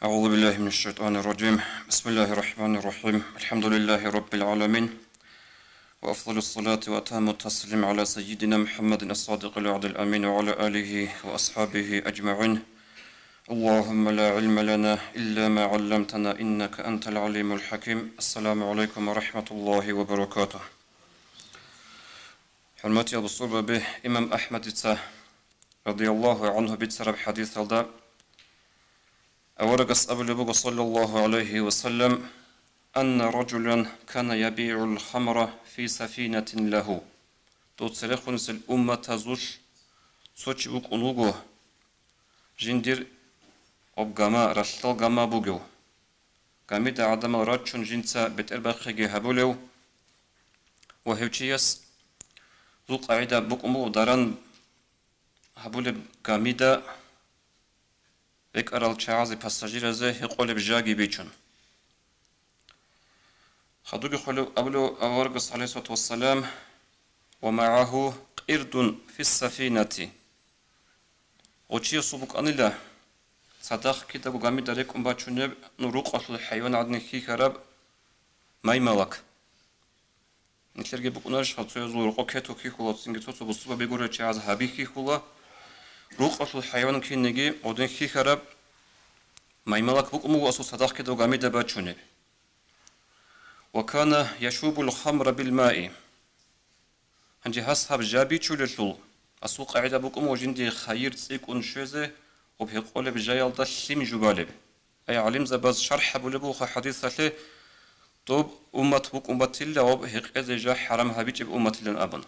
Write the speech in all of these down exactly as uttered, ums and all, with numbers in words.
أعوذ بالله من الشيطان الرجيم. بسم الله الرحمن الرحيم. الحمد لله رب العالمين. وأفضل الصلاة وأتم التسليم على سيدنا محمد الصادق الوعد الأمين وعلى آله وأصحابه أجمعين. اللهم لا علم لنا إلا ما علمتنا إنك أنت العليم الحكيم. السلام عليكم ورحمة الله وبركاته. ХӀурматиял бусурбаби, имам Ахмадица, радияллагьу гӀангьу, бицараб хӀадисалда, аварагас абулеб буго, саллаллагьу гӀалайгьи ва саллам: «Анна ражулан кана ябигӀул хамра фи сафинатин лагьу». Дов церехунисел умматазулъ цо чи вукӀун вуго, жиндир об гама, ралъдал гама бугев. Гамида гӀадамал рачун жинца бетӀербахъиги гьабулев ва гьев чияс, зул къагӀида букӀун буго, даран гьабулеб гамида бекӀарал чагӀазе, пассажиразе гьекъолеб жаги бичун. Хадуги холев абулев аварагас, гӀалайгьиссалату вассалам: «Ва магӀагьу къирдун фиссафинати». Гъов чиясул букӀанила цадахъ кидаго гамида рекӀун бачунеб, ну, рукъалъул хӀайван гӀадин хьихьараб маймалак. Нилъерги букӀунарищха, цоязул рокъо кету хьихьула, цинги цо-цо бусурбаби гурел чагӀаз гьаби хьихьула, рукъалъул хӀайван кинеги гъодин хьихьараб маймалак букӀун буго асул цадахъ кидаго гамида бачунеб. «Ва кана яшубул хамра бил маи». Гьанже гьас гьаб жа бичулелъул, асул къагӀида букӀун буго жиндие хайир цӀикӀкӀун щвезе, гъоб гьекъолеб жаялда лъим жубалеб. Ай гӀалимзабаз шархӀ гьабулеб буго хадисалъе, доб уммат букӀун батилла гъоб гьекъезе жа хӀарам гьабичӀеб умматилан абун.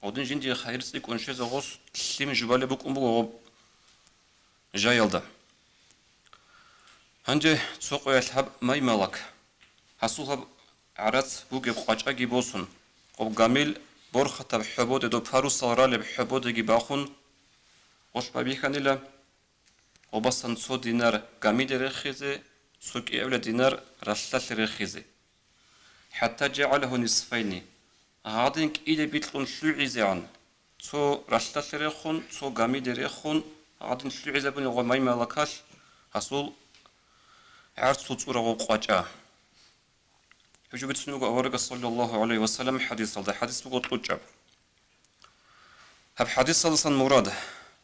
Гъодин жиндие хайир цӀикӀкӀун щвезе гъос лъим жубалеб букӀун буго гъоб жаялда. Гьанже цо къоялъ гьаб маймалак, гьасул гьаб гӀарац бугеб къвачӀаги босун, гъоб гамил борхатаб хӀободе, доб парусал ралеб хӀободеги бахун, гъолъ байбихьанила, гъобасан цо динар гамиде рехизе, цо кӀиабилеб динар ралъдалъе рехизе. «ХӀатта жагӀалагьу нисфайни», гьадин кӀиде бикьун лъугӀизегӀан, цо ралъдалъе рехун, цо гамиде рехун, гьадин лъугӀизабуни гъо маймалакалъ гьасул гӀарцул цӀурагъо къвачӀа. Гьеб жо бицун буго аварагас, саллаллагьу гӀалайгьи ва саллам, хадисалда. Хадис буго кьучӀаб. Гьаб хадисалдасан мурад,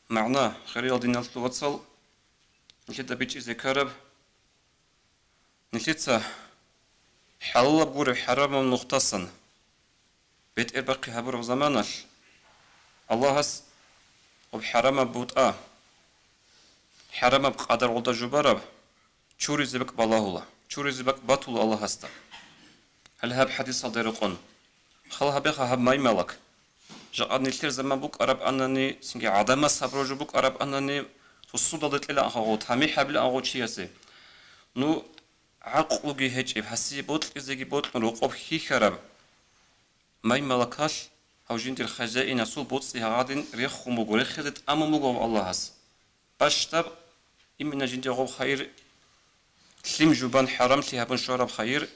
магӀна, хириял диналъул вацал, нилъеда бичӀчӀизе ккараб, нилъеца хӀалалаб гуреб хӀарамаб нухтасан бетӀербахъи гьабураб заманалъ, Аллагьас гъоб хӀарамаб бутӀа, хӀарамаб къадар гъолда жубараб, чуризе бакӀ балагьула, чуризе бакӀ батула Аллагьасда. Гьале гьаб хадисалда рекъон. Хал гьабеха гьаб маймалак. Жакъа нилъер заман букӀараб анани, цинги гӀадамас гьаб рожо букӀараб анани, цо судалде кьела анха гъо, тамихӀ гьабила анха гъо чиясе. Ну, гӀакълуги гьечӀеб, гьасие бокьизеги бокьун рокъоб хьихьараб маймалакалъ гьав жиндир хазяинасул боцӀи гьагъадин рехун буго, рехизе тӀамун буго гьав Аллагьас. Бащдаб, имина жиндир гъоб хайир, лъим жубан хӀарамлъи гьабун щвараб хайир,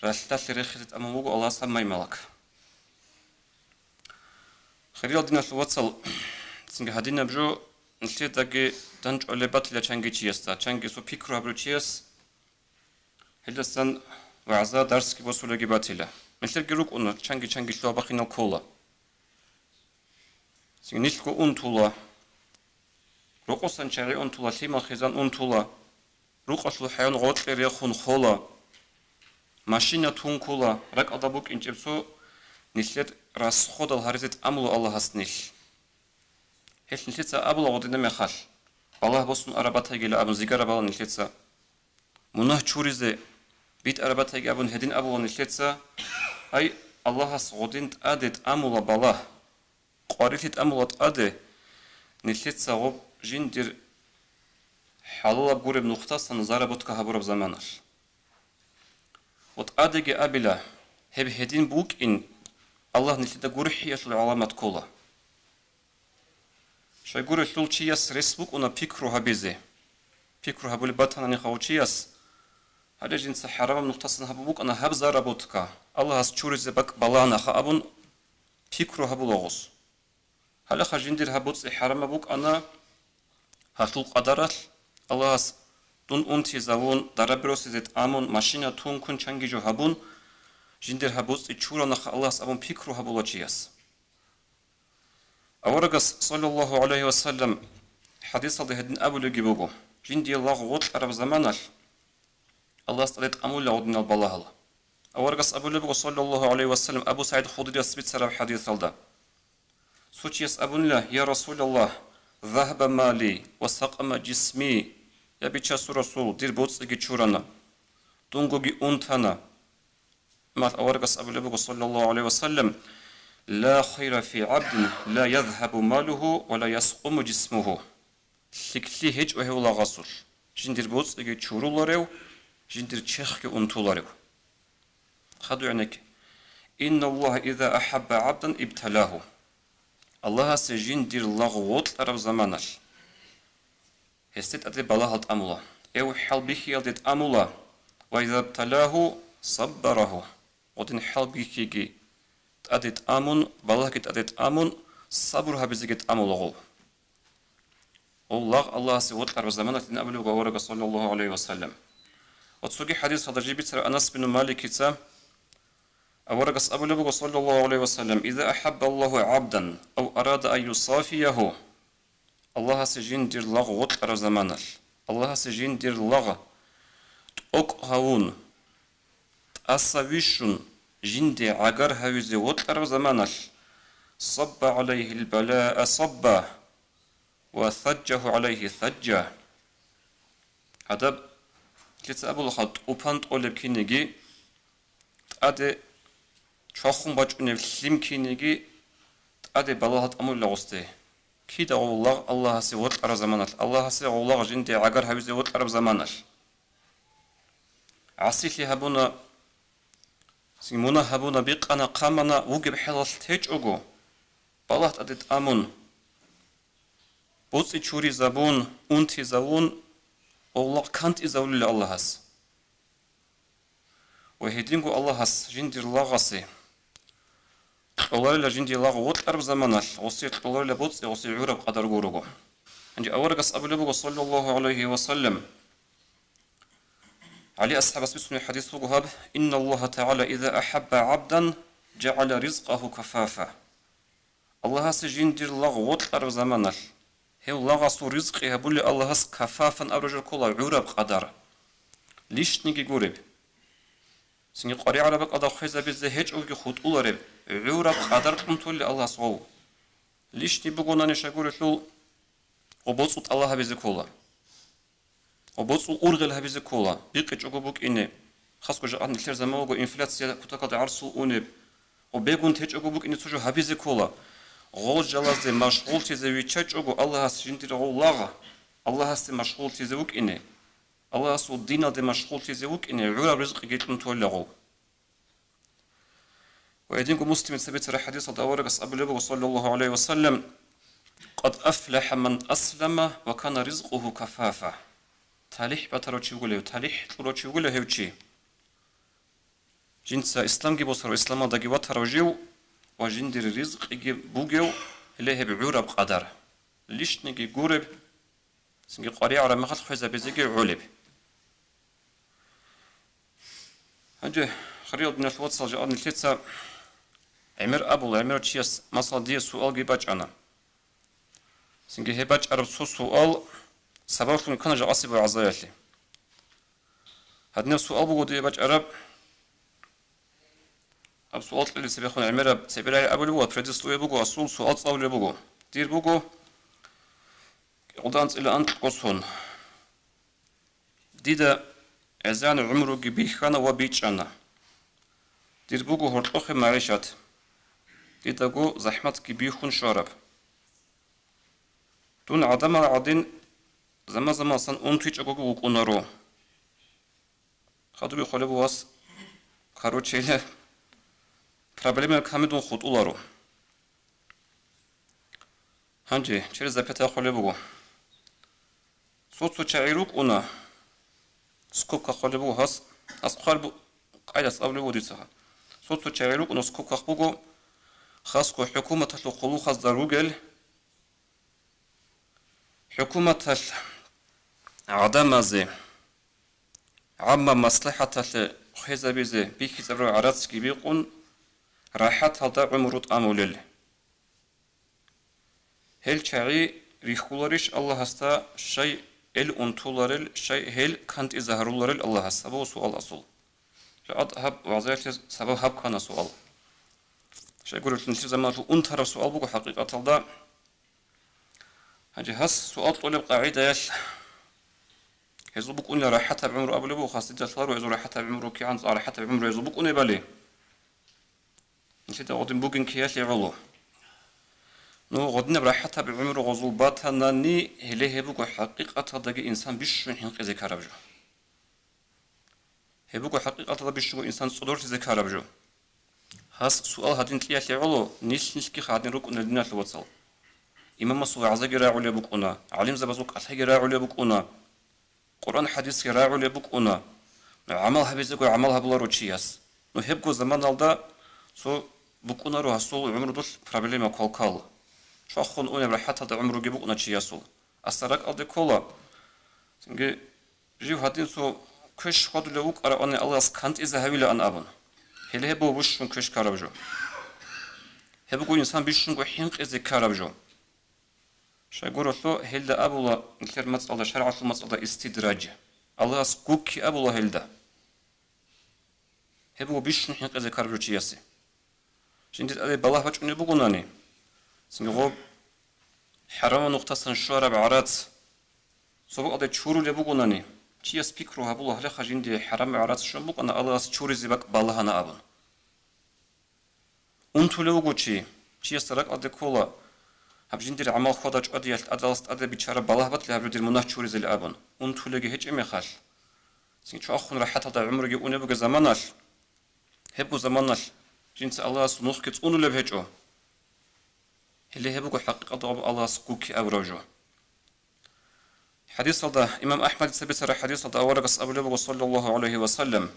ралъдалъе рехизе тӀамун буго Аллагьас гьаб маймалак. Хириял диналъул вацал, цинги гьадинаб жо нилъедаги данчӀвалеб батила чанги чиясда, чанги цо пикру гьабурав чияс гьелдасан вагӀза, дарсги босулеги батила. Нилъерги рукӀуна, чанги-чанги лъугьа-бахинал ккола. Цин нилъго унтула, рокъосан чагӀи унтула, лъимал хизан унтула, рукъалъул хӀайван гъоркье рехун хола, машина тункула, ракӀалда букӀинчӀеб цо нилъер расходал гьаризе тӀамула Аллагьас нилъ. Гьелъ нилъеца абула гъодина мехалъ, балагь босун араб батайгила абун зигара бала нилъеца. Мунагь чуризе битӀараб батайги абун гьедин абула нилъеца, гьай, Аллагьас гъодин тӀаде тӀамула балагь, къварилъи тӀамула тӀаде, нилъеца гъоб жиндир хӀалалаб гуреб нухтасан заработка гьабураб заманалъ. Ва тӀадеги абила, гьеб гьедин букӀин, Аллагь нилъеда гурхӀиялъул гӀаламат ккола. Щайгурелъул чияс рес букӀуна пикру гьабизе. Пикру гьабулеб батанани гьав чияс, гьале жинца хӀарамаб нухтасан гьабун букӀана гьаб заработка, Аллагьас чуризе бакӀ балагьанаха абун пикру гьабула гъос. Гьалеха жиндир гьаб боцӀи хӀарамаб букӀана, гьалъул къадаралъ Аллагьас дун унтизавун, дараби росизе тӀамун, машина тункун чанги жо гьабун, жиндир гьаб боцӀи чураб нахъа Аллагьас абун пикру гьабула чияс. Аварагас, саллаллагьу гӀалайгьи ва саллам, хӀадисалда гьедин абулебги буго: жиндие лагъ вокьараб заманалъ Аллагьас тӀаде тӀамула гъодинал балагьал. Аварагас абулеб буго, саллаллагьу гӀалайгьи ва саллам, Абу СагӀид Худрияс бицараб хӀадисалда: цо чияс абунила: «Я Расулаллагь, загьаба мали ва сакъама жисми», я Бичасул Расул, дир боцӀиги чурана, дунгоги унтана. Амма аварагас абулеб буго, саллаллагьу гӀалайгьи ва саллам: «Ла хайра фи гӀабдин ла язгьабу малугьу ва ла яскъуму жисмугьу». ЛъикӀлъи гьечӀо гьев лагъасулъ, жиндир боцӀиги чуруларев, жиндир чехги унтуларев. Хадугьанек: «Инналлагьа иза ахӀабба гӀабдан ибталагьу». Аллагьасе жиндир лагъ вокьараб заманалъ гьесде тӀаде балагьал тӀамула. Эв хӀалбихьиялде тӀамула: «Ва иза бталагьу саббарагьу». Гъодин хӀалбихьиги тӀаде тӀамун, балагьги тӀаде тӀамун, сабур гьабизеги тӀамула гъов. Гъов лагъ Аллагьасе вокьараб заманалъ, дин абулеб буго аварагас, саллаллагьу гӀалайгьи ва саллам. Ва цоги хӀадисалда жиб бицараб Анас бину Маликица, аварагас абулеб буго, саллаллагьу гӀалайгьи ва саллам: «Иза ахӀаббаллагьу гӀабдан ав арада ан юсафиягьу». Аллагьасе жиндир лагъ вокьараб заманалъ, Аллагьасе жиндир лагъ тӀокӀ гьавун, тӀаса вищун, жинде гӀагар гьавизе вокьараб заманалъ, сабба гӀалайгьил балаа сабба ва саджагьу гӀалайгьи саджа. Гьадаб, лъица абулаха, тӀупан тӀолеб кинеги, тӀаде чвахун бачӀунеб лъим кинеги, тӀаде балагьал тӀамулила гъосде. Кида гъов лагъ Аллагьасе вокьараб заманалъ, Аллагьасе гъов лагъ жинде гӀагар гьавизе вокьараб заманалъ. ГӀасилъи гьабуна, мунагь гьабуна, бикъана, хъамана, вугеб хӀалалъ течӀого, балагь тӀаде тӀамун, боцӀи чуризабун, унтизавун, гъов лагъ кантӀизавулила Аллагьас. Ва гьединго Аллагьас жиндир лагъасе кьоларила, жиндир лагъ вокьараб заманалъ гъосие кьоларила боцӀи, гъосие гӀураб къадар гурого. Гьанже аварагас абулеб буго, саллаллагьу гӀалайгьи ва саллам, ГӀали асхӀабас бицунеб хӀадис буго гьаб: «Инналлагьа тагӀала иза ахӀабба гӀабдан, жагӀала ризкъагьу кафафа». Аллагьасе жиндир лагъ вокьараб заманалъ, гьев лагъасул ризкъи гьабули Аллагьас кафафан абураб жо ккола, гӀураб къадар. Лишниги гуреб. Цинги къваригӀараб бакӀалда хвезабизе гьечӀоги хутӀулареб, гӀураб къадар кьун толи Аллагьас гъов. Лишни бугонаниша гурелъул, гъо боцӀул тӀалаб гьабизе ккола. Ва боцӀул ургъел гьабизе ккола, бикъичӀого букӀине, хасго жакъа нилъер заман вуго инфляция кутакалда гӀарсул унеб, ва бегун течӀого букӀине цо жо гьабизе ккола. Гъол жалазде машгъуллъизе виччачӀого Аллагьас жиндир гъов лагъ, Аллагьасде машгъуллъизе вукӀине, Аллагьасул диналде машгъуллъизе вукӀине гӀураб ризкъиги кьун тола гъов. Ва гьединго Муслимица бицараб хӀадисалда аварагас абулеб буго, саллаллагьу гӀалайгьи ва саллам: «Къад афлахӀа ман аслама ва кана ризкъугьу кафафа». ТалихӀ батарав чи вугилев, талихӀ кьурав чи вугилев гьев чи. Жинца исламги босарав, исламалдаги ватарав жив ва жиндир ризкъиги бугев, гьеле гьеб гӀураб къадар. Лишниги гуреб, цинги къваригӀараб мехалъ хвезабизеги гӀолеб. Гьанже, хириял диналъул вацал, жакъа нилъеца гӀемер абула, гӀемер чияс, масала, дие суалги бачӀана. Цинги гьеб бачӀараб цо суал сабаблъун ккана жакъасеб вагӀзаялъе. Гьадинаб суал буго дие бачӀараб. Гьаб суал кьезе цебехун гӀемераб цебе рагӀи абулеб буго, предисловие буго, асул суал цӀалулеб буго. Дир буго кӀикъоялда анцӀила анкьго сон. Дида гӀезегӀан гӀумруги бихьана ва бичӀчӀана. Дир буго гьоркьохъеб магӀишат. Дидаго захӀматги бихьун щвараб. Дун гӀадамал гӀадин заман-заманалъан унтичӀого вукӀунаро. Хадуби хъвалеб вас, короче, проблемаяб камидун хутӀуларо. Гьанже через запятая хъвалеб буго. Цо-цо чагӀи рукӀуна, скобка хъвалеб буго гьас, гьас хъвалеб бу-, къайдас абулеб буго дица. Цо-цо чагӀи рукӀуна, скобкахъ буго, хасго хӀукуматалъул хъулухъазда ругел, хӀукуматалъ гӀадамазе гӀамма маслахӀаталъе хвезабизе бихьизабураб гӀарацги бикъун, рахӀаталда гӀумру тӀамулел. Гьел чагӀи рихьуларищ Аллагьасда, щай гьел унтуларел, щай гьел кантӀизагьаруларел Аллагьас? Гьаб буго суал асул. Жакъа гьаб вагӀзаялъе сабаб гьаб ккана суал. Щайгурелъул нилъер заманалъул унтараб суал буго хӀакъикъаталда. Гьанже гьас суал кьолеб къагӀидаялъ, гьезул букӀунила рахӀатаб гӀумру абулеб буго, хасидалъ ларо гьезул рахӀатаб гӀумру кигӀан, цӀа рахӀатаб гӀумру гьезул букӀунебали. Нилъеда гъодин бугин киялъе гӀоло. Ну, гъодинаб рахӀатаб гӀумру гъозул батанани, гьеле гьеб буго хӀакъикъаталдаги инсан бищун хӀинкъизе ккараб жо. Гьеб буго хӀакъикъаталда бищунго инсан цӀодорлъизе ккараб жо. Гьас суал гьадин кьиялъе гӀоло, нилъ-нилъги гьадин рукӀунел диналъул вацал. Имамасул вагӀзаги рагӀулеб букӀуна, гӀалимзабазул кӀалъаги рагӀулеб букӀуна, Къуръан-хӀадисги рагӀулеб букӀуна, гӀамал гьабизего гӀамал гьабуларо чияс. Ну, гьебго заманалда цо букӀунаро гьасул гӀумрудулъ проблема квалквал. Чвахун унеб рахӀаталда гӀумруги букӀуна чиясул. Асда ракӀалде ккола, цинги жив гьадин цо квеш хьвадулев вукӀаравани Аллагьас кантӀиза гьавилаан абун. Гьеле гьеб буго бищун квеш ккараб жо. Гьеб буго инсан бищунго хӀинкъизе ккараб жо. Щайгурелъул гьелда абула нилъер мацӀалда, шаргӀалъул мацӀалда истидраж. Аллагьас гукки абула гьелда. Гьеб буго бищун хӀинкъизе ккараб жо чиясе. Жиндир тӀаде балагь бачӀунеб бугонани, цинги гъоб хӀарамаб нухтасан щвараб гӀарац цо бакӀалде чурулеб бугонани, чияс пикру гьабула, гьалеха жиндие хӀарамаб гӀарац щван букӀана, Аллагьас чуризе бакӀ балагьана абун. Унтулев вуго чи, чиясда ракӀалде ккола, гьаб жиндир гӀамал хьвада-чӀвадиялъ тӀадалъ тӀаде биччараб балагь батила гьаб жо дир мунагь чуризел абун, унтулеги гьечӀеб мехалъ. Цин чвахун рахӀаталда гӀумруги унеб бугеб заманалъ, гьебго заманалъ жинца Аллагьасул нухги цӀунулеб гьечӀо. Гьеле гьеб буго хӀакъикъаталда Аллагьас гукки абураб жо. ХӀадисалда, имам АхӀмадица бицараб хӀадисалда аварагас абулеб буго, саллаллагьу гӀалайгьи ва саллам: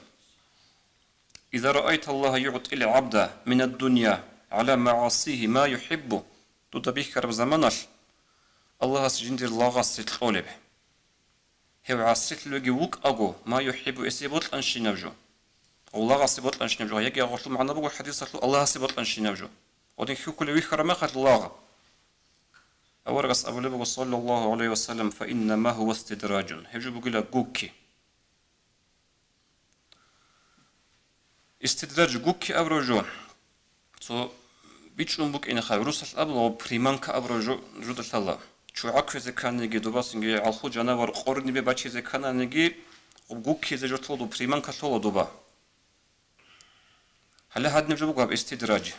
«Иза раайта Аллагьа югӀтил гӀабда минад-дунья гӀала магӀасигьи ма юхӀиббу», дуда бихьараб заманалъ Аллагьас жиндир лагъасе кьолеб. Гьев гӀасилъулевги вукӀаго, ма юхӀиббу, эсие бокьанщинаб жо. Гъов лагъасе бокьанщинаб жо, яги гъолъул магӀна буго хӀадисалъул Аллагьасе бокьанщинаб жо. Гъодин хьихьулев вихьараб мехалъ лагъ. Аварагас абулеб буго, саллаллагьу гӀалайгьи ва саллам: «Фа иннама гьува истидражун». Гьеб жо бугила гукки. Истидраж, гукки абураб жо. Цо бичӀчӀун букӀинеха, русалъ абула, гъоб приманка абураб жо-, жо-, жодалъала. ЧугӀа кквезе кканиги, добасинги гӀалхул жанавар къорнибе бачизе ккананиги, гъоб гуккизе жо лъола, приманка лъола доба. Гьале гьадинаб жо буго гьаб истидраж.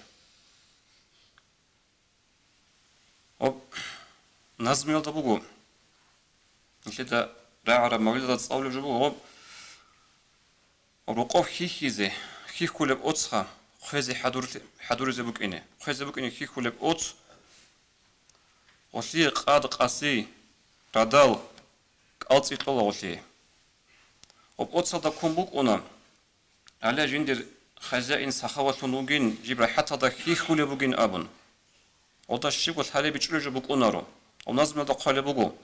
Гъоб назмуялда буго, нилъеда рагӀараб мавлидалда цӀалулеб жо буго, гъоб рокъов хьихьизе, хьихьулеб оцха хвезе хӀадур-, хӀадуризе букӀине. Хвезе букӀине хьихьулеб оц, гъолъие къад, къаси, радал, кӀалцӀи кьола гъолъие. Гъоб оцалда ккун букӀуна, гьале жиндир хазяин сахавалъун вугин, жиб рахӀаталда хьихьулеб бугин абун. Гъолда щибго лъалеб бичӀчӀулеб жо букӀунаро. Гъоб назмуялда хъвалеб буго: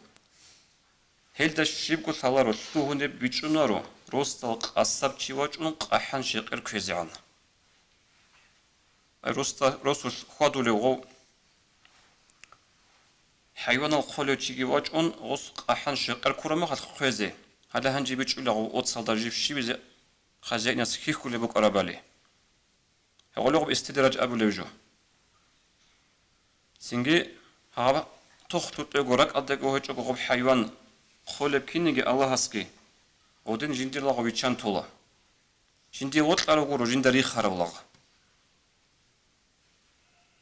«Гьелда щибго лъаларо, лъугьунеб бичӀчӀунаро, росдал къасаб чи вачӀун къахӀан щекъер кквезегӀан». Ай, росда-, росулъ хьвадулев гъов хӀайванал хъолев чиги вачӀун, гъос къахӀан щекъер ккураб мехалъ хвезе, гьале гьанже бичӀчӀула гъов оцалда жиб щибизе хазяинас хьихьулеб букӀарабали. Гьеб гъолеб гъоб истидраж абулеб жо. Цинги гьаб тохтулъего, ракӀалдего гьечӀого гъоб хӀайван хъолеб кинниги Аллагьасги, гъодин жиндир лагъ виччан тола. Жиндие вокьарав гуро жинда рихарав лагъ.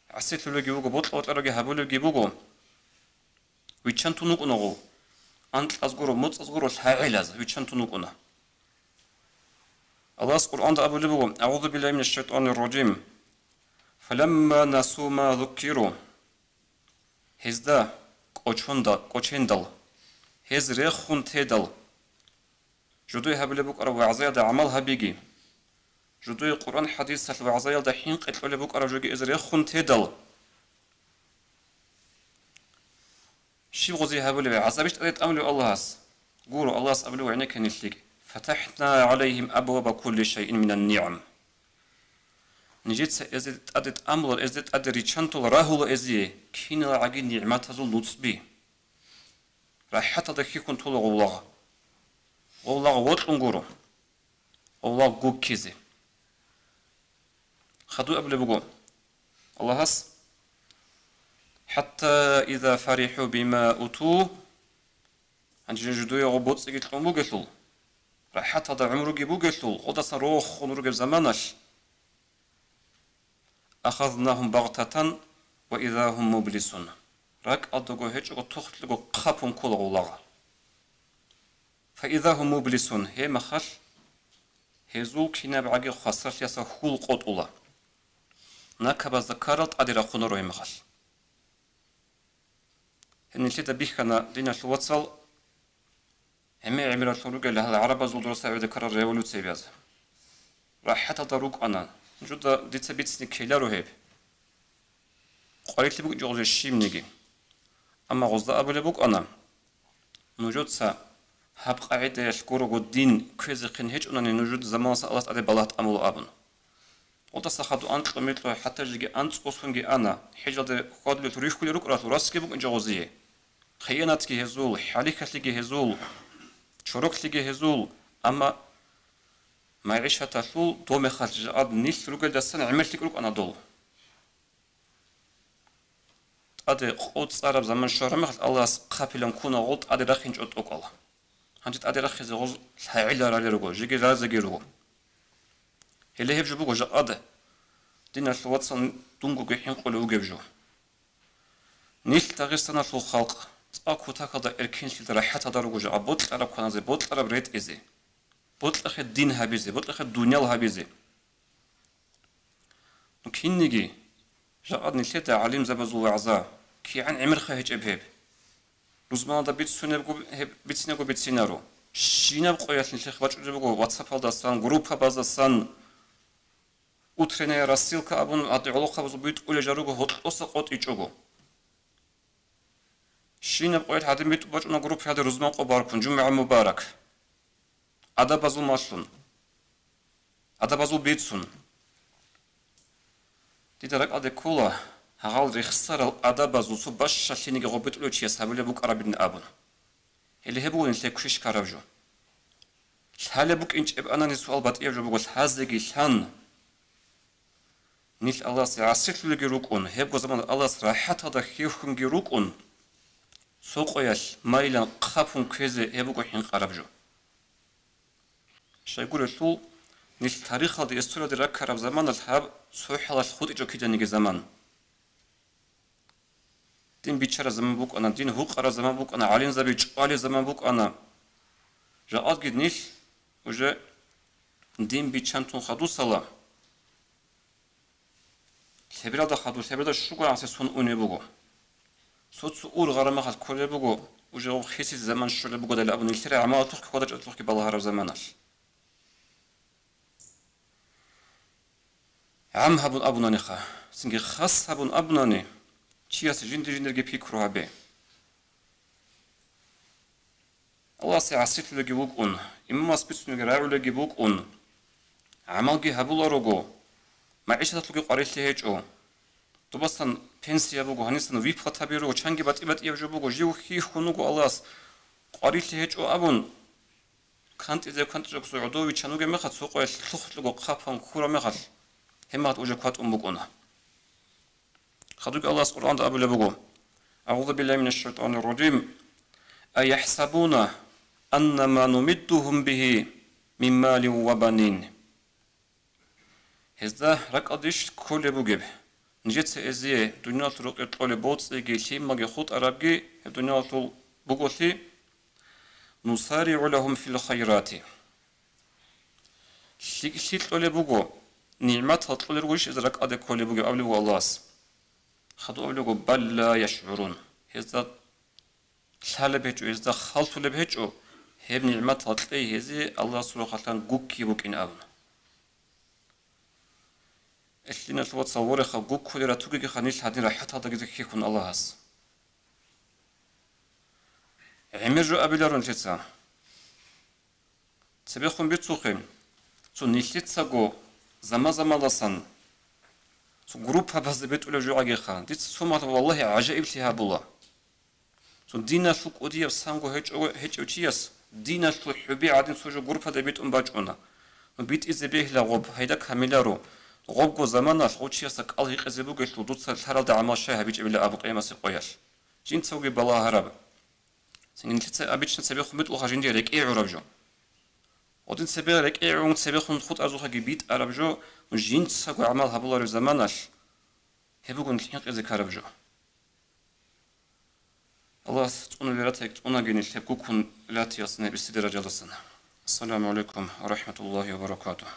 ГӀасилъулевги вуго, бокьа-бокьаравги гьабулевги буго. Виччан тун вукӀуна гъов. Анкьаз гуро, моцӀаз гуро лъагӀелаз виччан тун вукӀуна. Аллагьас Къуръанда абулеб буго: «АгӀузу биллагьи минаш шайтӀанир ражим. Фаламма насу ма зуккиру». Гьезда кӀочонда-, кӀочендал, гьез рехун тедал, жудуе гьабулеб букӀараб вагӀзаялда гӀамал гьабиги, жудуе Къуръан-хӀадисалъ вагӀзаялда хӀинкъи кьолеб букӀараб жоги эз рехун тедал, щиб гъозе гьабулеб, гӀазабищ тӀаде тӀамулев Аллагьас? Гуро, Аллагьас абулев гӀенекке нилъ лъикӀ: «فتحنا عليهم أبواب كل شيء من النعم». Нижеца эзде тӀаде тӀамула, эзде тӀаде риччантула, рагьула эзие киналгӀаги нигӀматазул нуцӀби. РахӀаталда хьихьун тола гъов лагъ. Гъов лагъ вокьун гуро. Гъов лагъ гуккизе. Хадуй абулеб буго Аллагьас: «حتى إذا فرحوا بما أوتوا», гьанже жидуе гъоб боцӀиги кьун бугелъул, рахӀаталда гӀумруги бугелъул, гъодасан рохун ругеб заманалъ, «أخذناهم بغتة وإذا هم مبلسون», ракӀалдаго гьечӀого тохлъего хъапун ккола гъов лагъ. «فإذا هم مبلسون», гьеб мехалъ гьезул кинабгӀаги хвасарлъиялъа хьул къотӀула. Накабазда ккарал тӀаде рахъунаро гьеб мехалъ. Гьеб нилъеда бихьана, диналъул вацал, гӀемер-гӀемералъун ругел гьал гӀарабазул дурасда гӀевде ккарал революция бяз. РахӀаталда рукӀана. Нужеда дица бицине ккеларо гьеб. Къварилъи букӀинчӀо гъозие щибниги. Амма гъозда абулеб букӀана, нужеца гьаб къагӀидаялъ гурого дин кквезехъин гьечӀонани, нужеда заманалъ Аллагьас тӀаде балагь тӀамула абун. Гъодаса хадуй анкьго-микьго, хӀатта жеги анцӀго сонги ана, хӀежалде хьвадулел рихьулел рукӀаралъул расги букӀинчӀо гъозие. Хъиянатги гьезул, хӀалихьалъиги гьезул, чороклъиги гьезул, амма магӀишаталъул дов мехалъ жакъад нилъ ругелдасан гӀемерлъи рукӀана дол. ТӀаде къо цӀараб заман щвараб мехалъ Аллагьас хъапилан ккуна гъол тӀаде рахинчӀо тӀокӀал. Гьанже тӀаде рахизе гъоз лъагӀел ралел руго, жеги разеги руго. Гьеле гьеб жо буго жакъа, диналъул вацал, дунгоги хӀинкъулев вугев жо. Нилъ Дагъистаналъул халкъ цӀакъ кутакалда эркенлъиялда рахӀаталда руго жакъа, бокьараб кваназе, бокьараб ретӀизе, бокьахъе дин гьабизе, бокьахъе дуниял гьабизе. Ну, кинниги, жакъа нилъеда гӀалимзабазул вагӀза, кигӀан гӀемерха гьечӀеб гьеб. Рузманалда бицунебго, гьеб бицинего бицинаро. Щинаб къоялъ нилъехъ бачӀунеб буго WhatsApp-алдасан, группабаздасан, утренняя рассылка абун, гьадин гӀолохъабазул битӀулел жо руго гьоркьоса къотӀичӀого. Щинаб къоялъ гьадин битӀун бачӀуна группаялде рузман къо баркун, жумгӀа мубарак. Адабазул малъун. Адабазул бицун. Дида ракӀалде ккола, гьагъал рехсарал адабазул цо бащалъиниги гъоб битӀулев чияс гьабулеб букӀарабин абун. Гьеле гьеб буго нилъер квеш ккараб жо. Лъалеб букӀинчӀеб анани суал батӀияб жо буго, лъазеги лъан. Нилъ Аллагьасе гӀасилъулелги рукӀун, гьебго замана Аллагьас рахӀаталда хьихьунги рукӀун, цо къоялъ майилан хъапун кквезе гьеб буго хӀинкъараб жо. Щайгурелъул, нилъ тарихалде, историялде раккараб заманалъ гьаб цо хӀалалъ хутӀичӀо киданиги заман. Дин биччараб заман букӀана, дин гьукъараб заман букӀана, гӀалимзаби чӀвалеб заман букӀана. Жакъадги нилъ уже дин биччантун хадусала, лъебералда хадур, лъебералда щуго гӀасир сон унеб буго. Цо-цо ургъараб мехалъ кколеб буго, уже гъоб хисизе заман щолеб бугодали абун, нилъер гӀамалалъухъги хьвада-чӀвадалъухъги балагьараб заманалъ. ГӀам гьабун абунаниха, цинги хас гьабун абунани, чияс жинди-жиндирги пикру гьабе. Аллагьасе гӀасилъулеги вукӀун, имамас бицунеги рагӀулеги букӀун, гӀамалги гьабуларого, магӀишаталъулги къварилъи гьечӀо. Добасан пенсия буго, гьанисан выплатаби руго, чанги батӀи-батӀияб жо буго, жив хьихьун вуго Аллагьас, къварилъи гьечӀо абун, кантӀизе-кантӀизе гӀодов виччан вугеб мехалъ, цо къоялъ лъухълъуго хъапан ккураб мехалъ, гьеб мехалъ уже кватӀун букӀуна. Хадубги Аллагьас Къуръанда абулеб буго: «أعوذ بالله من الشيطان الرجيم. أيحسبون أن ما نمدهم به من مال وبنين». Гьезда ракӀалдищ кколеб бугеб, нижеца эзие дуниялалъул рокъор кьолеб боцӀиги лъималги хутӀарабги гьеб дуниялалъул буголъи, «نسارع لهم في الخيرات». ЛъикӀлъи кьолеб буго, нигӀматал кьолел ругоищ гьезда ракӀалде кколеб бугеб абулеб буго Аллагьас. Хадуб абулеб буго: «بل لا يشعرون». Гьезда лъалеб гьечӀо, гьезда халтулеб гьечӀо, гьеб нигӀматал кьей гьезие Аллагьасул рахъалъан гукки букӀин абун. Элъиналъ вацал вореха, гуккулел ратугеги ханилъ гьадин рахӀаталдаги хьихьун Аллагьас. ГӀемер жо абиларо нилъеца. Цебехун бицухъе, цо нилъецаго заман-заманалдасан цо группабазда бетӀулеб жо гӀагиха. Дица цо мал, валлагьи, гӀажаиблъи гьабула. Цо диналъул кӀудияб санго гьечӀо-, гьечӀев чияс диналъул хӀуби гӀадин цо жо группада битӀун бачӀуна. Ну, битӀизе бегьила гъоб, гьайда камиларо. Гъобго заманалъ гъов чиясда кӀал гьикъизе бугелъул дуца лъаралда гӀамал щай гьабичӀебила абу къиямасеб къоялъ. Жинцаги балагь гьараб. Цинги нилъеца обычно цебехун битӀулаха жиндир рекӀее гӀураб жо. Гъодин цебе рекӀее гӀун цебехун хутӀарзухъаги битӀараб жо, ну, жинцаго гӀамал гьабулареб заманалъ гьеб буго нилъ хӀинкъизе ккараб жо. Аллагьас цӀунули ратайги цӀунаги нилъ гьеб гуккун ратиялъ неб исе даражалдасан. Ассаламу гӀалайкум ва рахӀматуллагьи ва баракатугь.